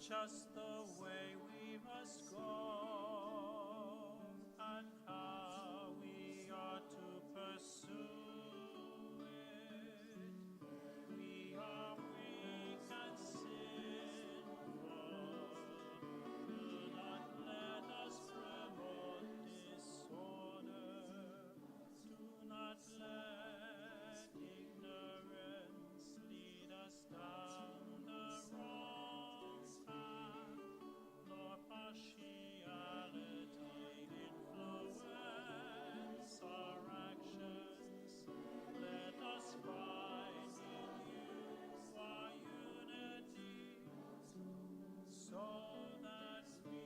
Teach us the way we must go and how we ought to pursue it. We are weak and sinful. Do not let us promote disorder. Do not let ignorance lead us down the wrong path, nor partiality influence our actions. Let us find in you our unity, so that we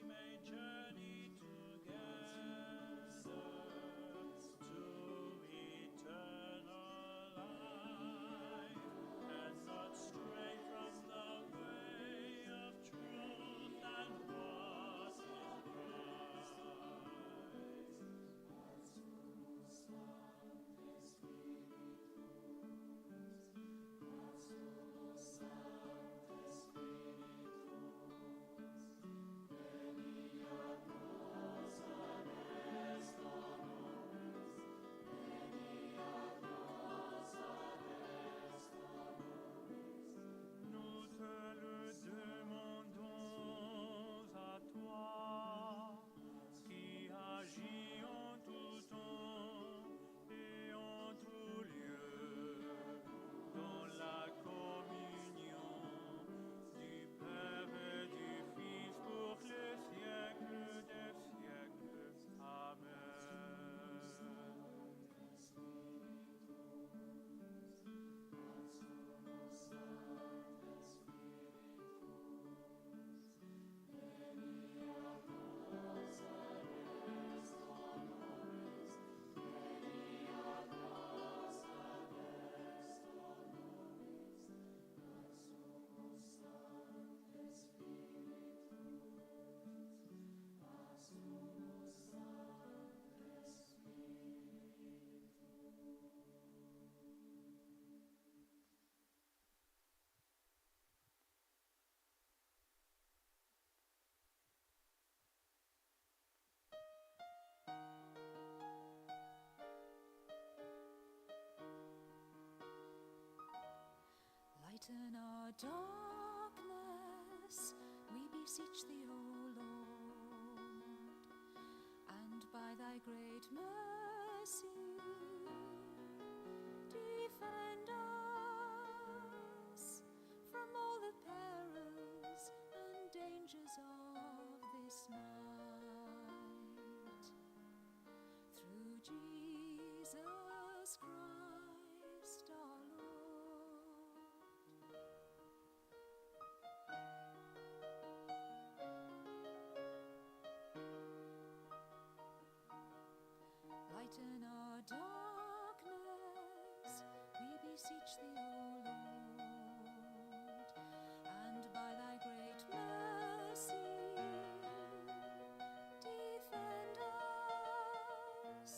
may journey together to eternal life and not stray from the way of truth and what is right. Nous te le demandons à toi, qui agis en tout temps et en tout lieu, dans la communion du Père et du Fils pour les siècles des siècles. Amen. Lighten our darkness, we beseech thee, O Lord, and by thy great mercy defend us from all the perils and dangers of this night. Through Jesus Christ our Lord. Lighten our darkness, we beseech thee, O Lord, and by thy great mercy defend us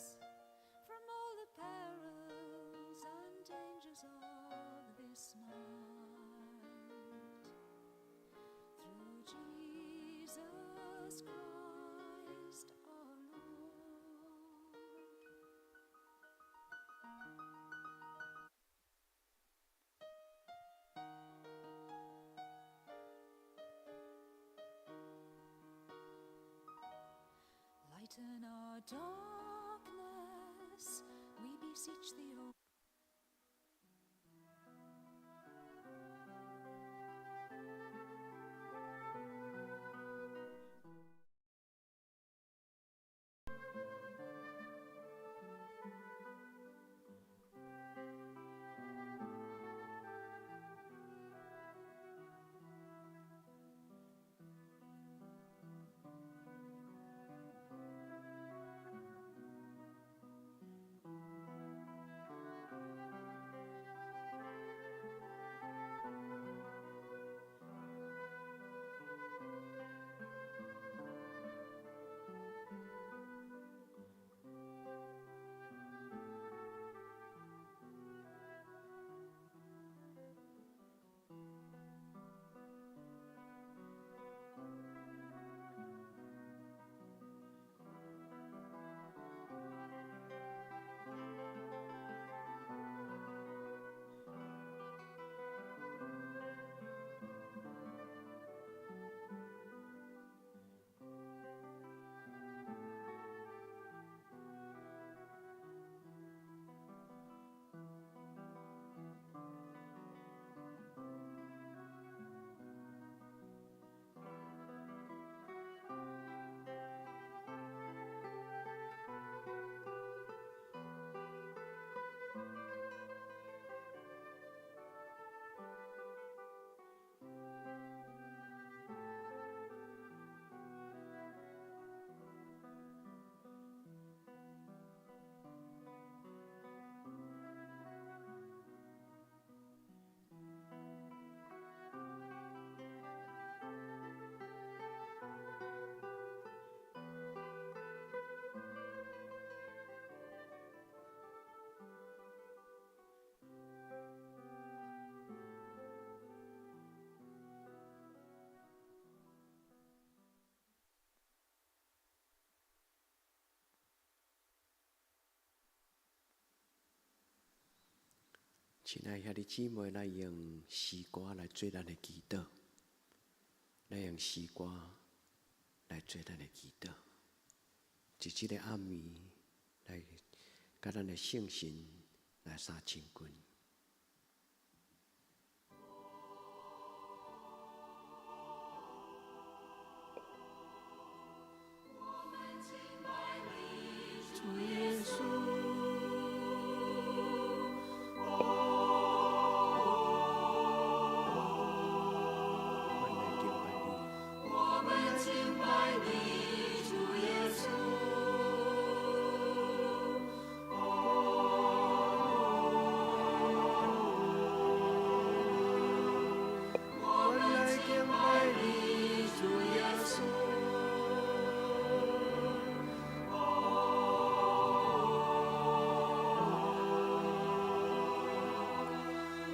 from all the perils and dangers of this night. Through Jesus Christ our Lord. Lighten our darkness, we beseech thee, O. 親愛兄弟姊妹，來用詩歌來做咱的祈禱，來用詩歌來做咱的祈禱。佇這个暗暝，來佮咱的聖神來相親近。主耶穌。我們來敬拜你。我們敬拜你，主耶穌。我們敬拜你，主耶穌。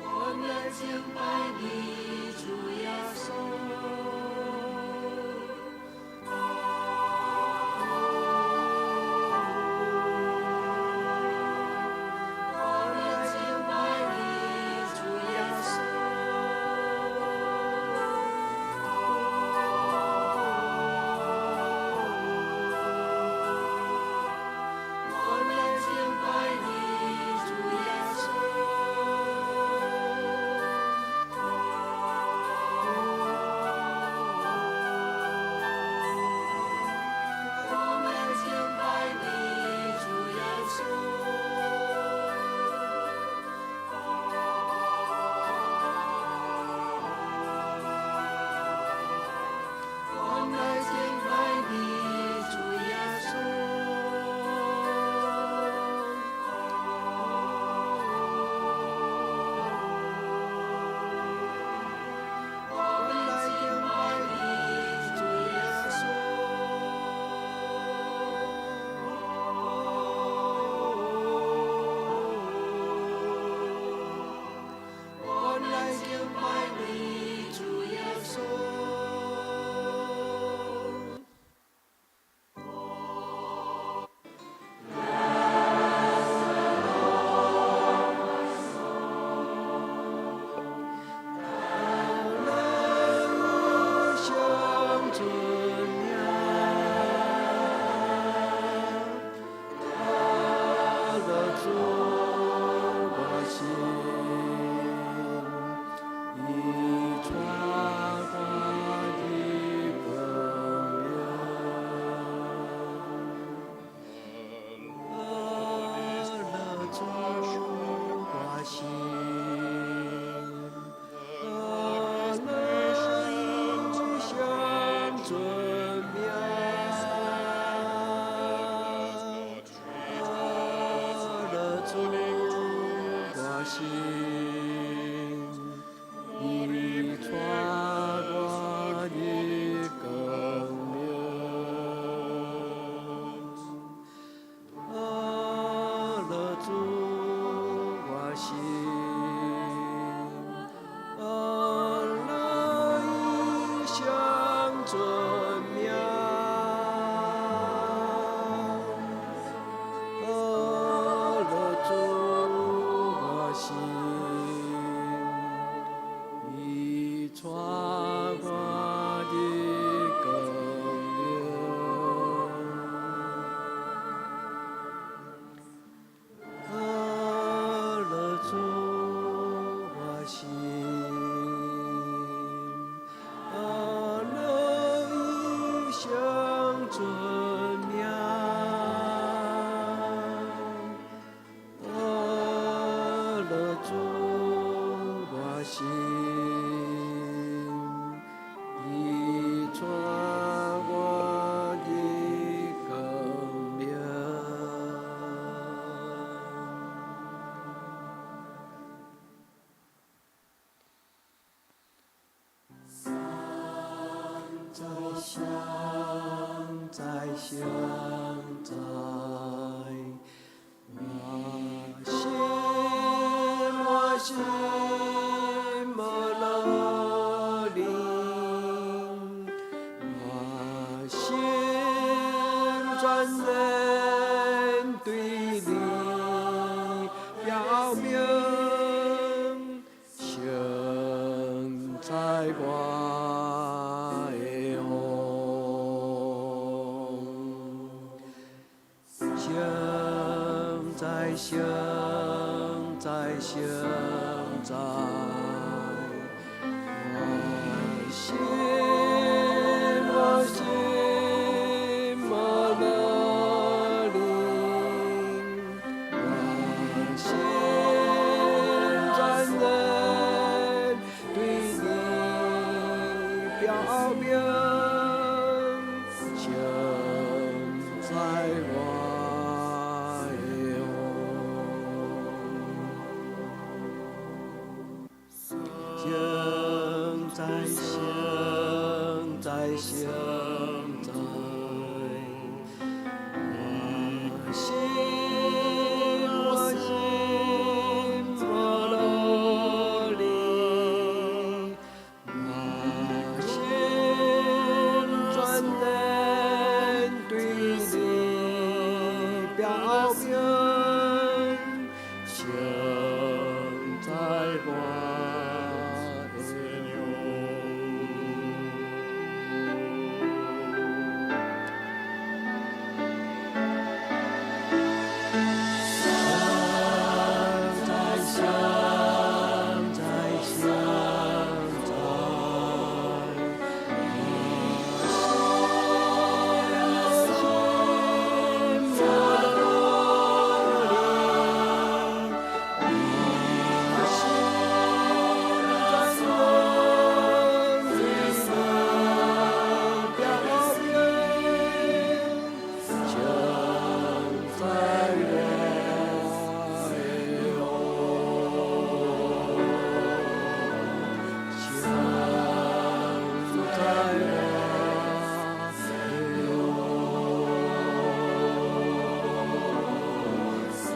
我們敬拜你，主耶穌。我們敬拜你，主耶穌。我們敬拜你，主耶穌。我們敬拜你，主耶穌。我們敬拜你，主耶穌。我們敬拜你，主耶穌。我來敬拜你，主耶穌。相尊名，阿勒主我心，伊帶我的光明。阿勒主我心，阿勒相尊名，阿勒主我心，伊帶我的光明。阿勒主我心，阿勒相尊名，阿勒主我心，伊帶我的光明。阿勒主我心，阿勒相尊名，阿勒主我心，伊帶我的光明。在相在相在，我心我心无乐灵，我心专人对你表明。我的王。聖哉，聖哉，聖哉，我心，我心，無樂靈，我心專能對你表明，聖哉我的王。聖哉，聖哉，聖哉，我心，我心，無樂靈，我心專能對你表明，聖哉我的王。聖哉，聖哉，聖哉，我心，無樂靈，我心專能對你表明，聖哉我的王，聖哉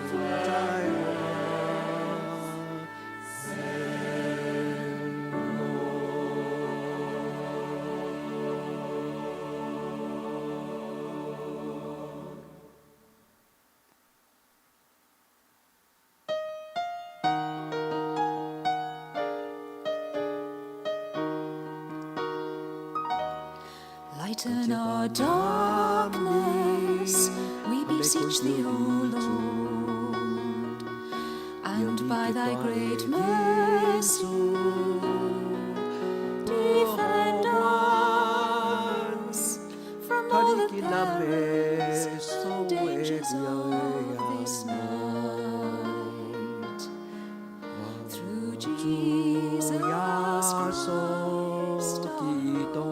我的王，聖哉我的王。 Lighten our darkness, we beseech thee, O Lord, and by thy great mercy defend us from all the perils and dangers of this night. Through Jesus Christ our 基督。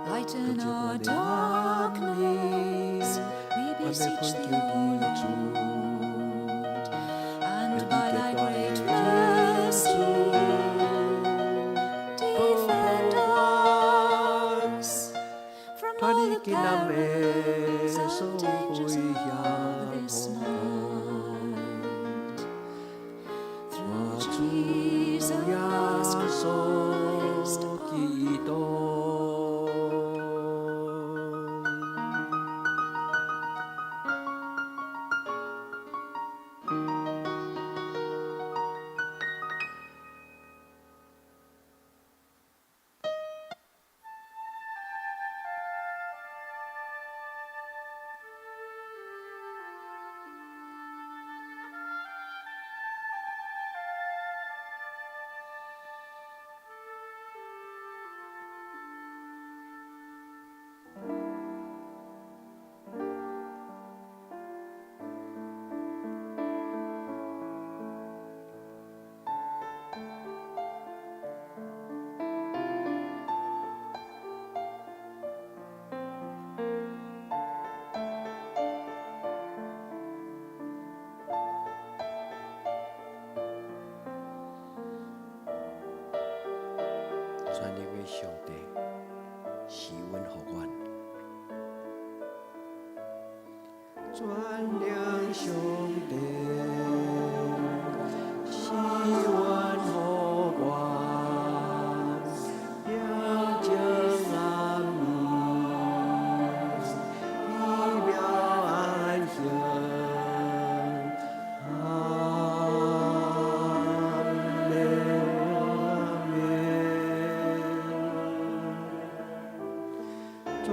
Lighten our darkness, we beseech thee, O Lord, and by thy great mercy defend us from all the perils and dangers of this night. Through Jesus Christ our 基督。全能的上帝施恩予阮。全能上帝施恩予阮，平靜暗暝。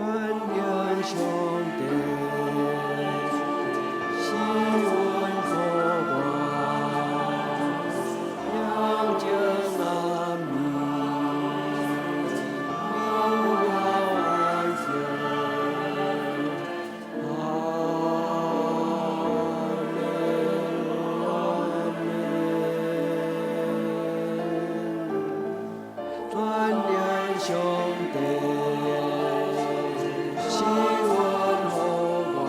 願上帝賜恩予我，平靜安眠，美妙安息。阿們，阿們。全能上帝賜恩予我，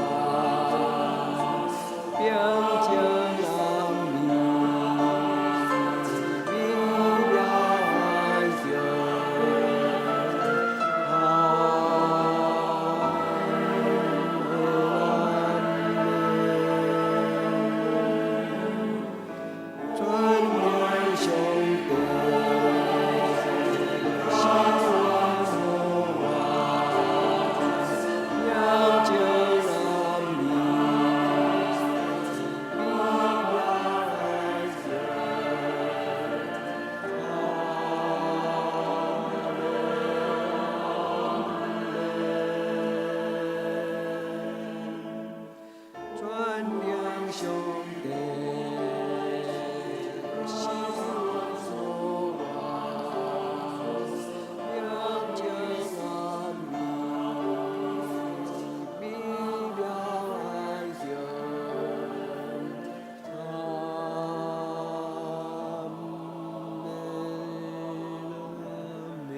平靜安眠，美妙安息。阿們，阿們。全能上帝賜恩予我，平靜安眠，美妙安息。阿們，阿們。全能上帝賜恩予我，平靜安眠，美妙安息。阿們，阿們。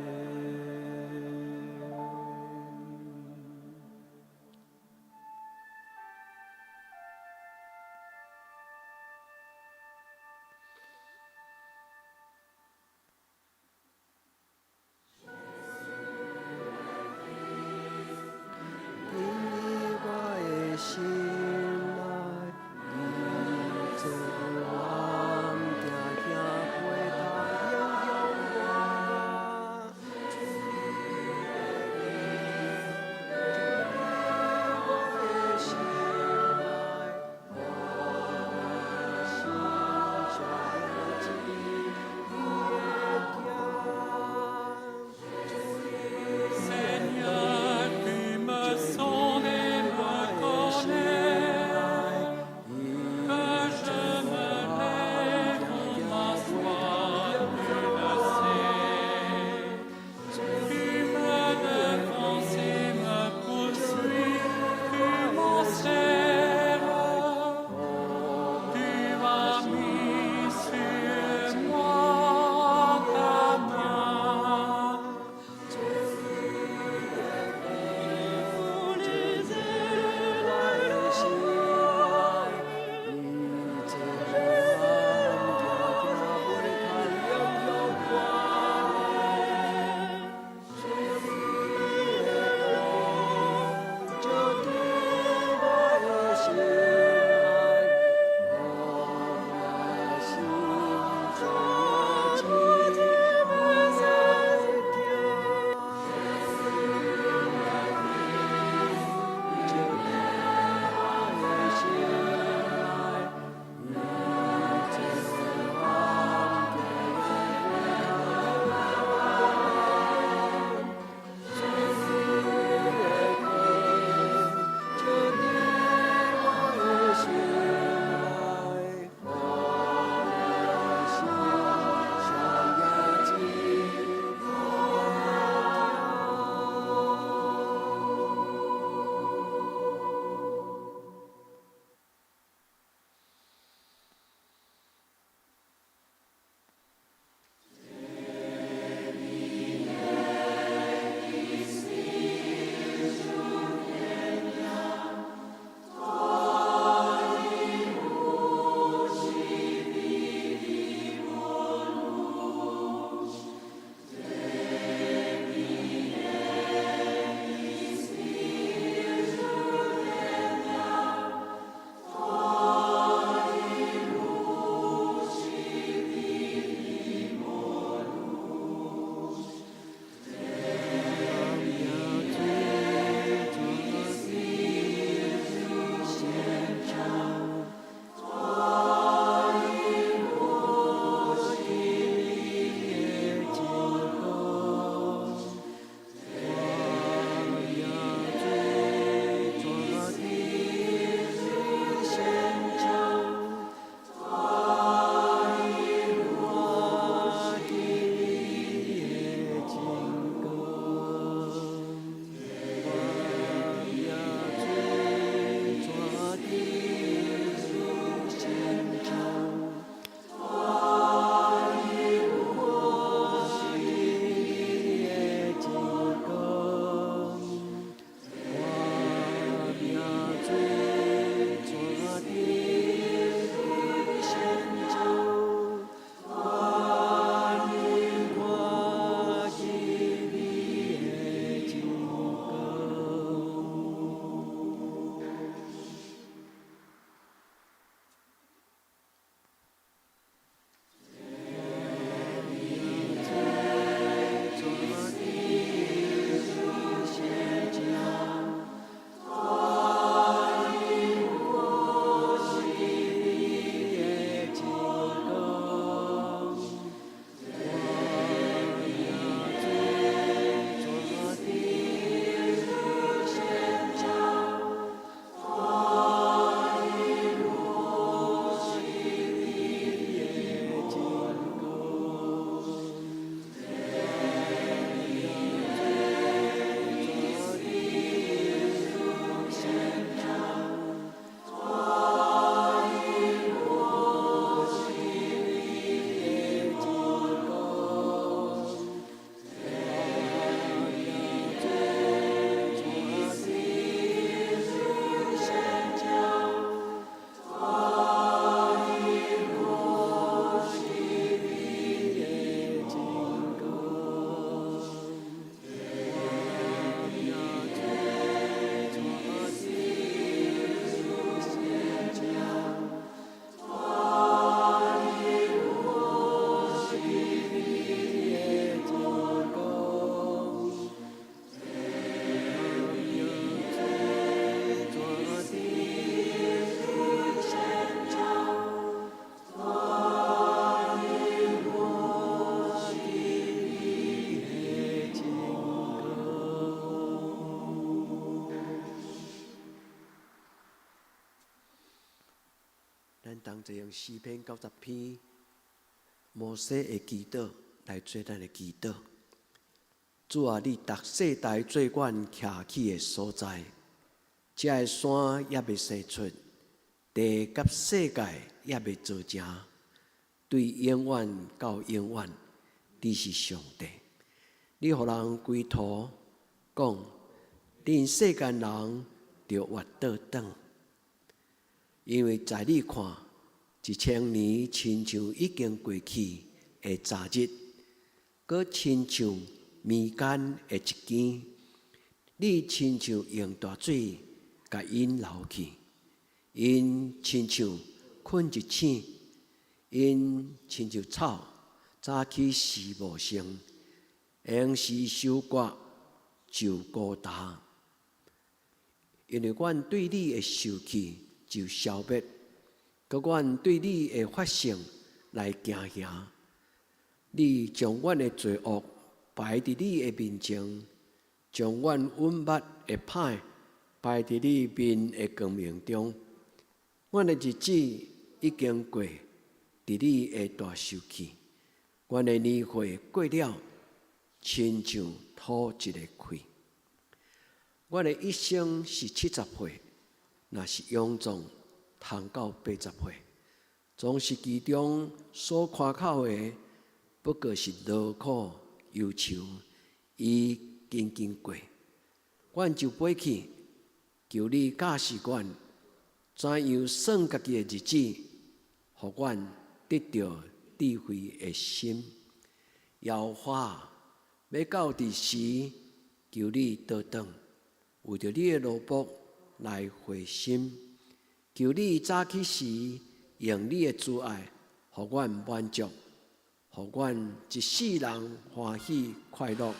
咱同齊用詩篇90篇摩西的祈禱來做咱的祈禱。主啊，你逐世代做阮徛起的所在，這个山猶未生出，地佮世界猶未造成，對永遠到永遠，你是上帝。你予人歸途講，恁世間人著活倒轉，因為在你看，1000年親像已經過去的昨日，閣親像暝間的一更，你親像用大水共𪜶流去，𪜶親像睏一醒，𪜶親像草早起時茂盛，閒時收割就孤單。因為阮對你的受氣就消滅，閣阮對你的發性來驚嚇。你將阮的罪惡擺佇你的面前，將阮隱密的歹擺佇你面的光明中。阮的日子已經過，佇你的大受氣，阮的年歲過了，親像吐一个氣。阮的一生是70歲，若是勇壯，通到80歲，總是其中所誇口的，不過是勞苦憂愁，伊緊緊過，阮就飛去，求你教示阮，怎樣算家己的日子，予阮得著智慧的心。耶和華欲到佇時，求你倒轉，為著你的奴僕來回心。求你早起時，用你的慈愛，予阮滿足，予阮一世人歡喜快樂。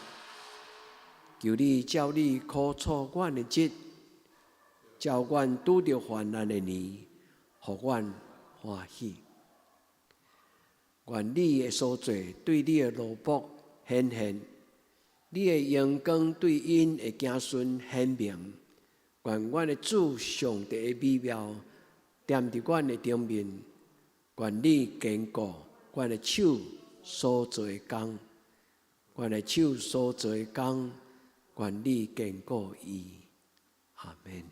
求你照你苦楚阮的日，照阮拄著患難的年，予阮歡喜。願你的所做對你的奴僕顯現，你的榮光對𪜶的子孫顯明。願阮的主上帝的美妙踮佇阮的頂面，願你堅固阮的手所做的工，阮的手所做的工，願你堅固伊。阿門。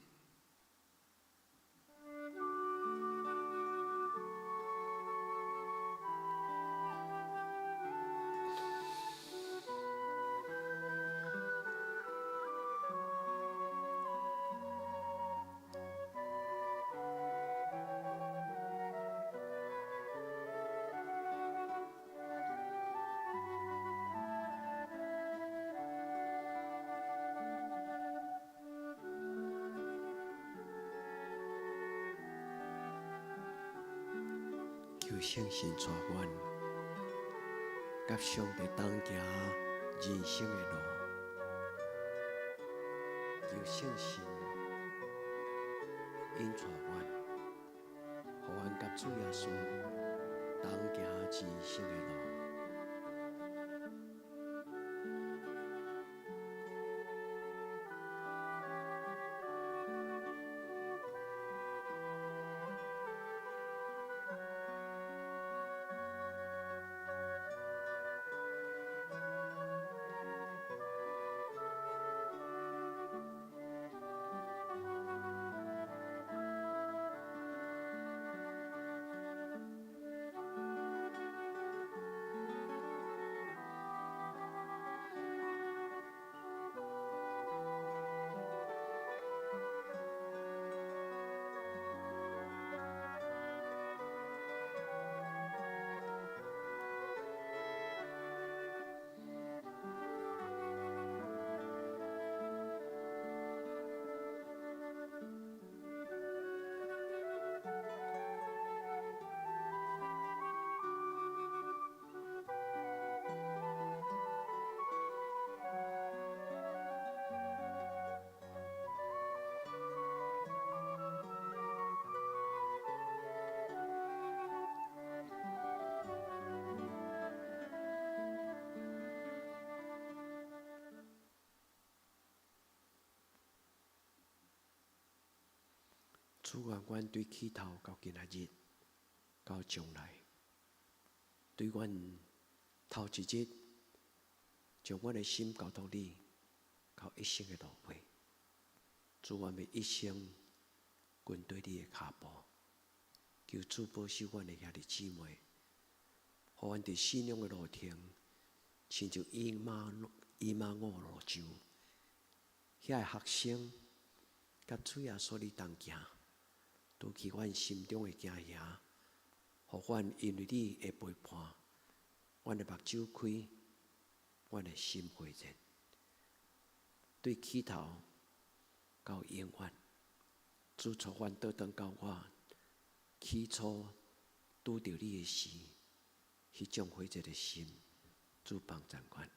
求聖神帶阮，佮上帝同行人生的路。求聖神引帶阮，予阮佮主耶穌同行人生的路。主啊，阮對起頭到今仔日，到將來，對阮頭一日將阮的心交託你，到一生的落尾，主，阮欲一生跟綴你的跤步，求主保守阮的兄弟姊妹，予阮佇信仰的路程，親像以馬忤路上，遐个學生佮主耶穌你同行，除去阮心中的驚嚇，予阮因為你的陪伴，阮的目睭開，阮的心火熱，對起頭到永遠，主帶阮倒轉到我起初拄著你的時，彼種火熱的心，主幫贊阮。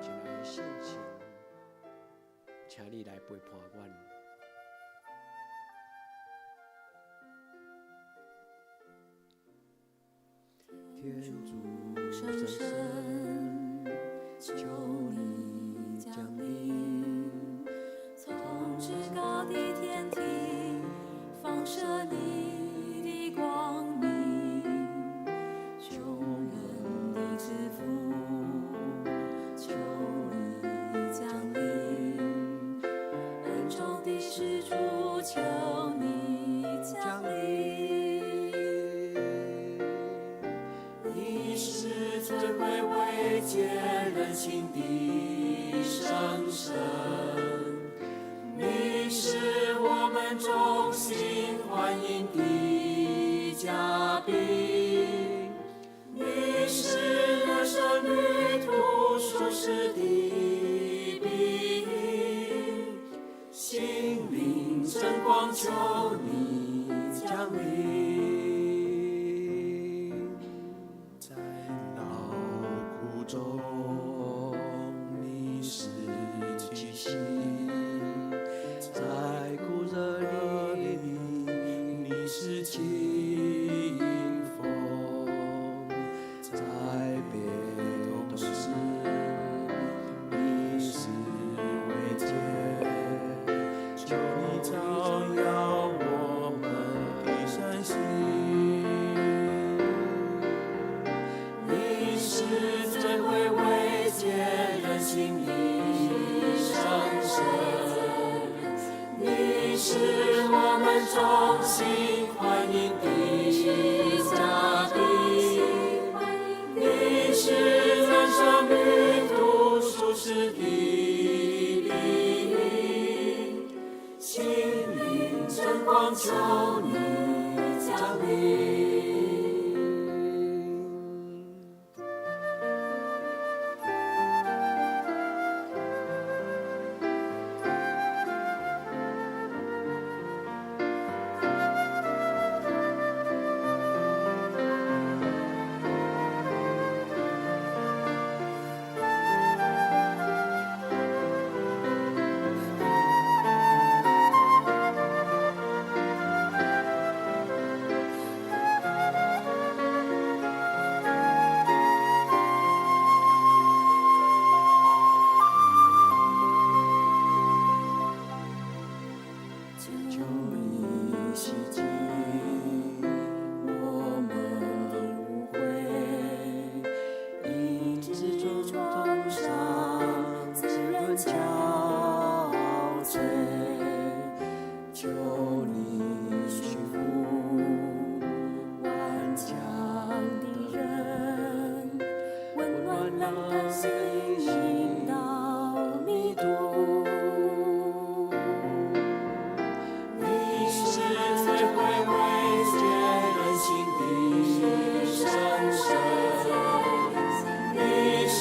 親愛的聖神，請你來陪伴阮。天主聖神，求你降臨，從至高的天庭放射你的光明，窮人的之父，求你降臨，恩寵的施主，求你降臨。你是最會慰藉人心的聖神，你是我們衷心歡迎的嘉賓，你是人生旅途舒適的庇蔭，心靈真光求你降臨。在勞苦中，你是氣息；在酷熱裡，你是清風；在悲痛時，你是慰藉。求你照耀我們的善心。你是最會慰藉人心的聖神，你是我們衷心歡迎的嘉賓，你是人生旅途舒適的庇蔭，心靈真光求你降臨。求你洗淨我們的污穢，醫治創傷，滋潤憔悴。求你馴服頑強的人，溫暖冷的心，引導迷途。你是最會慰藉人心的聖神，你是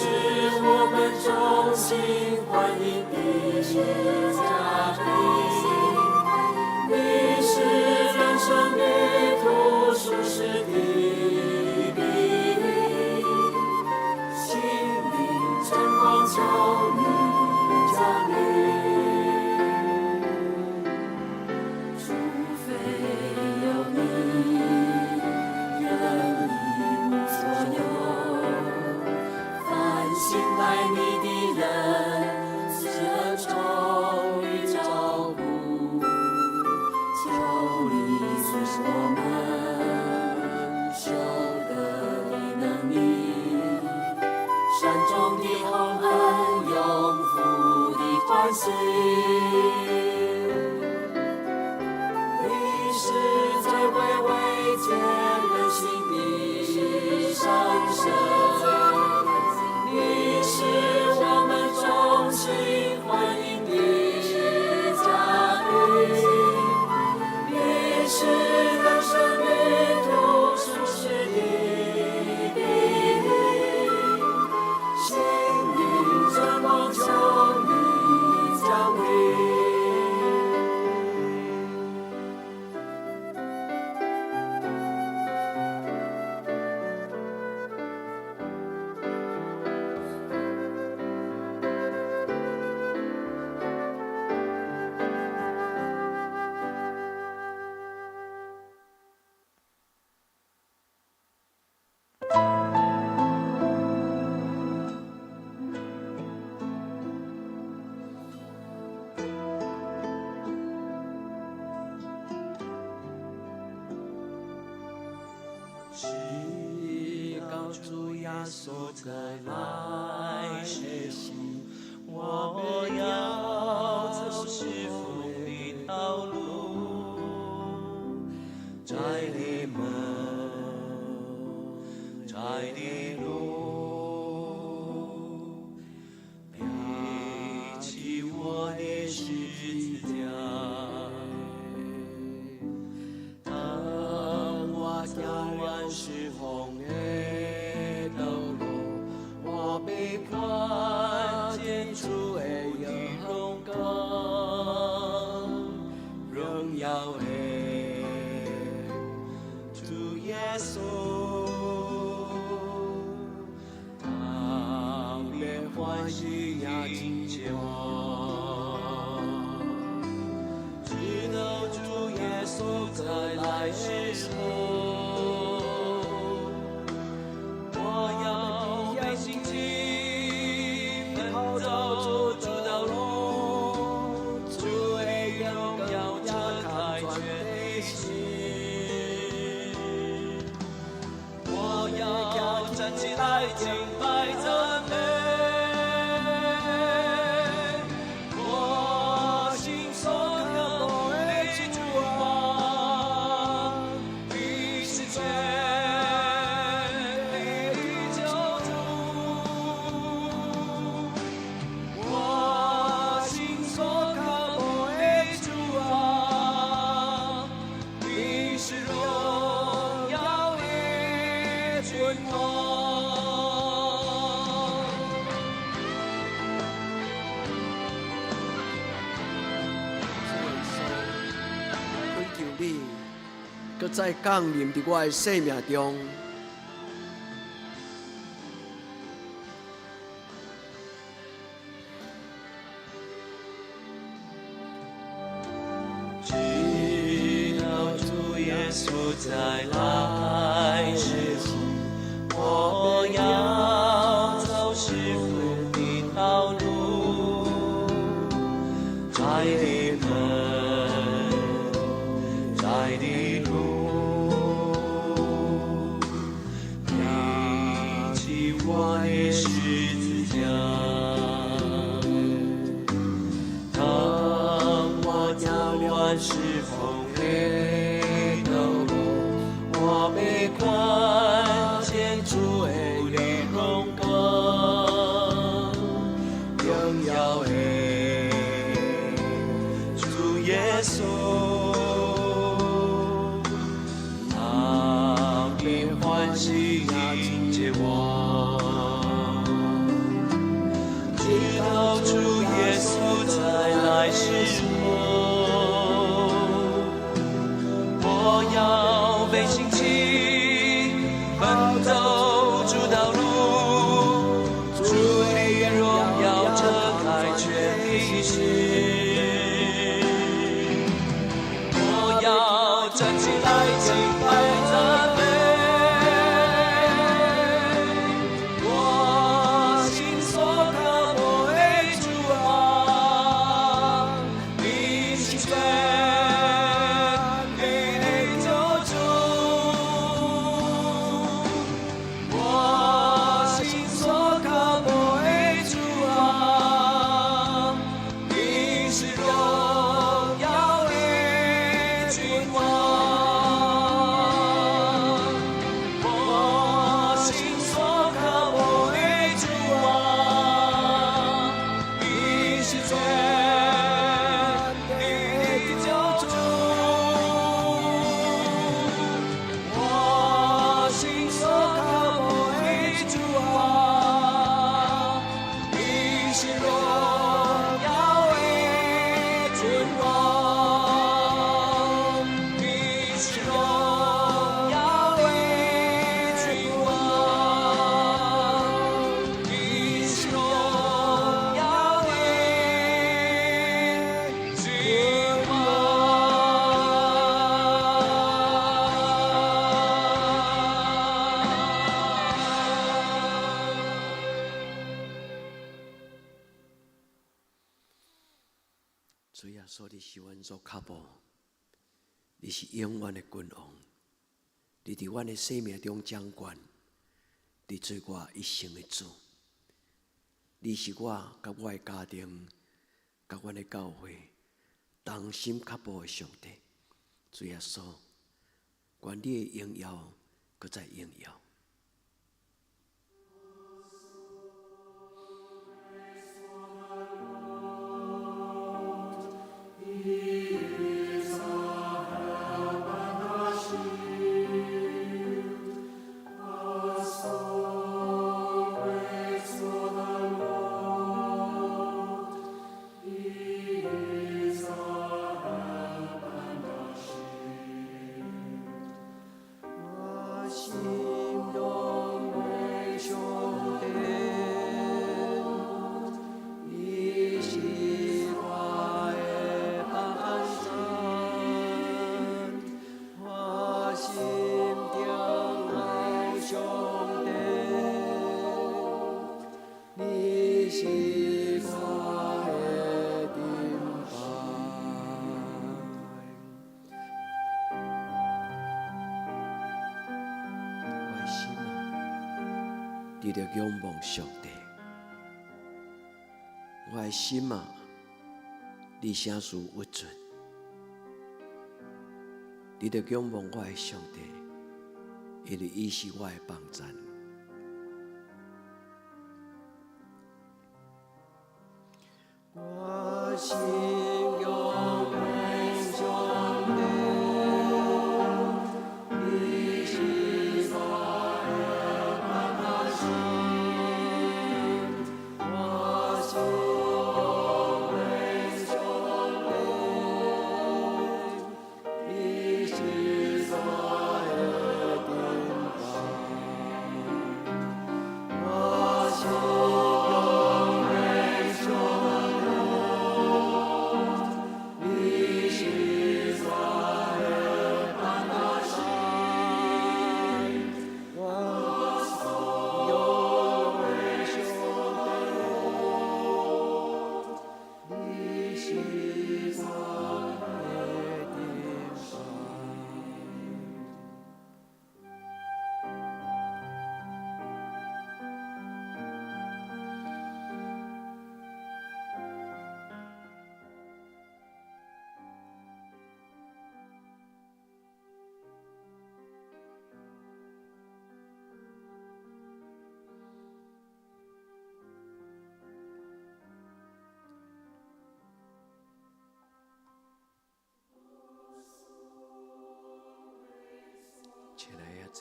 我們衷心歡迎的嘉賓，你是人生旅途舒適的庇蔭，心靈真光求你降臨。待你的人，賜恩寵與照顧，求你賜我們修德的能力，善終的宏恩，永福的歡喜。你是最會慰藉人心的善神，你是我們衷心歡迎的嘉賓，你是人生旅途舒適的庇蔭，心靈展望求你降臨。直到主耶穌再來的時，我要走事奉的道路，窄的門，窄的路，背起我的十字架。當我走完事奉的道路，我欲看見主的榮光，榮耀的主耶穌，他必歡喜迎接我，直到主耶穌再來時候，我要背信心奔走主道路，主的榮耀遮開全地時，我要站起來敬拜讚美，我心所渴慕的主啊，你是全地的救主，我心所渴慕的主啊，你是榮耀的君王。主耶穌，懇求你，閣再降臨佇我的生命中。直到主耶穌再來時候，我要走事奉的道路，窄的門，窄的路，背起我的十字架。當我走完事奉的道路，我欲看見主的榮光，榮耀的主耶穌，他必歡喜迎接我，直到主耶穌再來時候，我要背信心奔走主道路，主的榮耀遮開全地時，我要站起來敬拜讚美，我心所主耶穌，你是阮倚靠寶，你是永遠的君王，你佇阮的生命中掌權，你做我一生的主。你是我佮我的家庭、佮阮的教會同心靠寶的上帝。主耶穌，願你的榮耀閣再榮耀。我心仰望上帝，伊是我的幫贊。我心仰望上帝，你是我的盾牌。我的心啊，你著仰望上帝。我的心啊，你啥事鬱卒？你著仰望我的上帝，因為伊是我的幫贊。我心仰望上帝，你是我的幫贊。我心仰望上帝，你是我的盾牌。我心仰望上帝，你是我的幫贊。我心仰望上帝，你是我的盾牌。親愛的姐，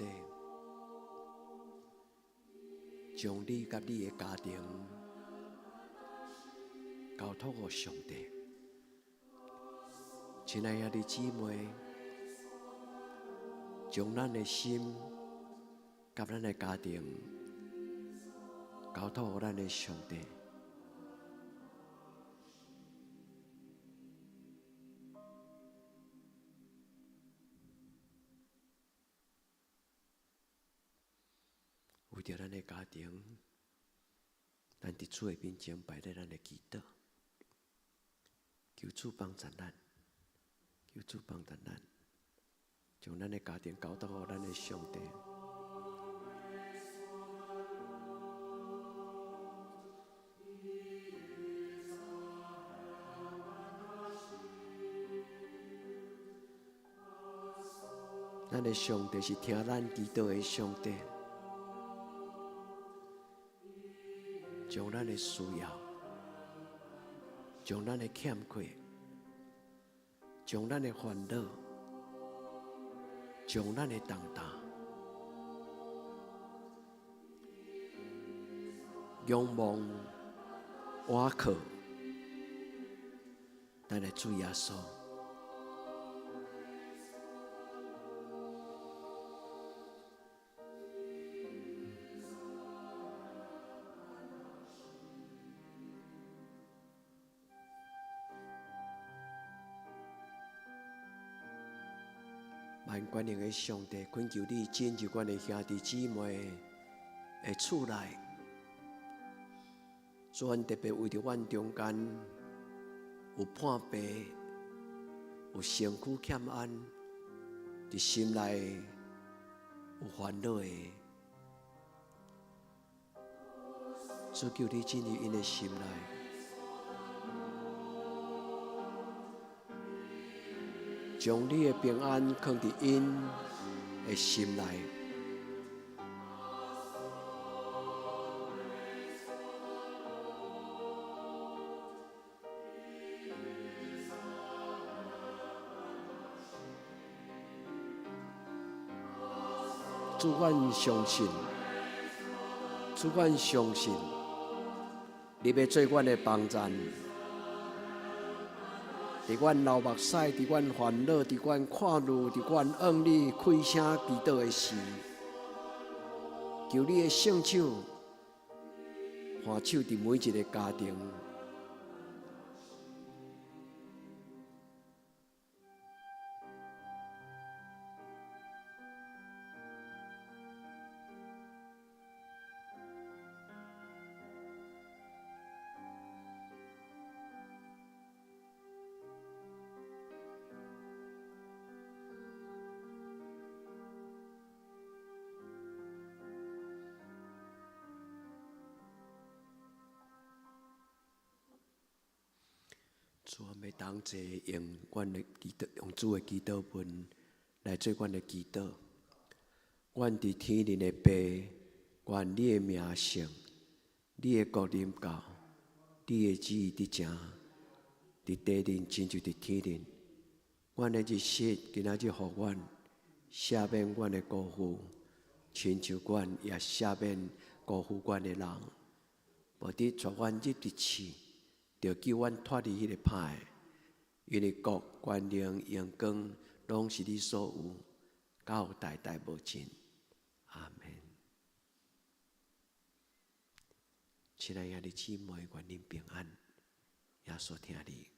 將你佮你的家庭交託予上帝。親愛的兄弟姊妹，將咱的心佮咱的家庭交託予咱的上帝。為著咱的家庭，咱佇主的面前擺設咱的祈禱，求主幫助咱，求主幫助咱，將咱的家庭交託予咱的上帝。咱的上帝是聽咱祈禱的上帝，將咱的需要，將咱的欠缺，將咱的煩惱，將咱的重擔，仰望倚靠咱的主耶穌。萬全能的上帝，懇求你進入阮的兄弟姊妹的厝內，主，阮特別為著阮中間有破病，有身軀欠安，佇心內有煩惱的，主求你進入𪜶的心內，將你的平安囥佇𪜶的心內。主，阮相信，主，阮相信，你欲做阮的幫贊，佇阮流目屎，佇阮煩惱，佇阮看路，佇阮向你開聲祈禱的時，求你的聖手看守佇每一个家庭。主，阮欲同齊用阮的祈禱，用主的祈禱文來做阮的祈禱。阮佇天頂的父，願你的名聖，你的國臨到，你的旨意得成，佇地頂親像佇天頂。阮的日食今仔日予阮，赦免阮的辜負，親像阮也赦免辜負阮的人。無得帶阮入佇試，著救阮脫離彼个歹的，因為國、權能、榮光，攏是你所有，到代代無盡。阿門。親愛兄弟姊妹，願恁平安，耶穌疼你。